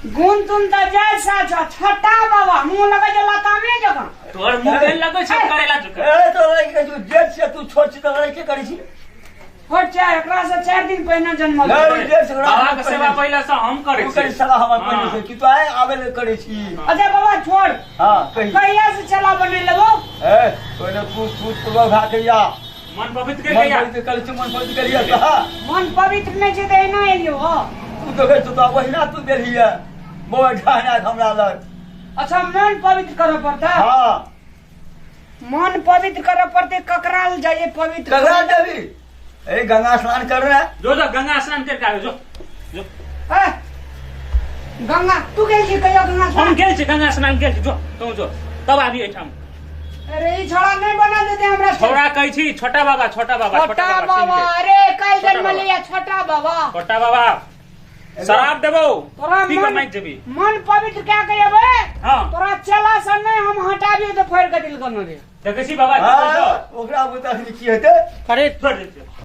गुण तुन तऽ जैसा छौ छोटा बाबा मुँह लगै छै लतामे जकाँ। तोहर मुँह केहन लगै छौ करेला जकाँ। ए तो लड़की के तू जेठ छै, तू छोट छी तऽ लड़की करै छी। छोट छै, एकरा से 4 दिन पहिने जन्मल। नहीं, जेठ छै, बाबा के सेवा पहिले से हम करै तू छी। करी सलाह हमर पहिले हाँ। से कि तू आए आबे ले करै छी। अच्छा बाबा छोड़। हाँ कही। कहिया से चला बने लेबो? ए पहिले तू सूत पूर्वक भा के या। मन पवित्र के मन गया। पवित्र करै छी, मन पवित्र करिया तऽ हाँ। मन पवित्र नहि छै तऽ एना एलियो हो। तू देखै छौ तऽ ओहिना तू देलियै बौआ ढहना हमरा लग। अच्छा मन पवित्र करऽ पड़तै? हाँ। मन पवित्र करऽ पड़तै, ककरा लग जाइए पवित्र? ककरा देबी? ए गंगा स्नान कर रहे। जो जो गंगा स्नान करके आयो जो जो। ए, गंगा तू गेल छी कहियो गंगा स्नान? हम गेल छी गंगा स्नान गेल छी, जो तू जो तब आबी एहिठाम। अरे ई छोड़ा नहीं बना देते हमरा से। छोड़ा कहै छी छोटा बाबा, छोटा बाबा, छोटा बाबा। अरे कल छोटा जन्म बाबा। लिया छोटा बाबा। छोटा बाबा शराब देबो तोरा पी के मन मारि जेबी। मन पवित्र क्या के अबे? हाँ। तोरा चला से नहीं हम हटाबियो तो फोड़ के दिल कर दे। देखै छी बाबा की हाँ, कहै छौ? ओकरा बुता की हेतै? अरे छोड़ दे।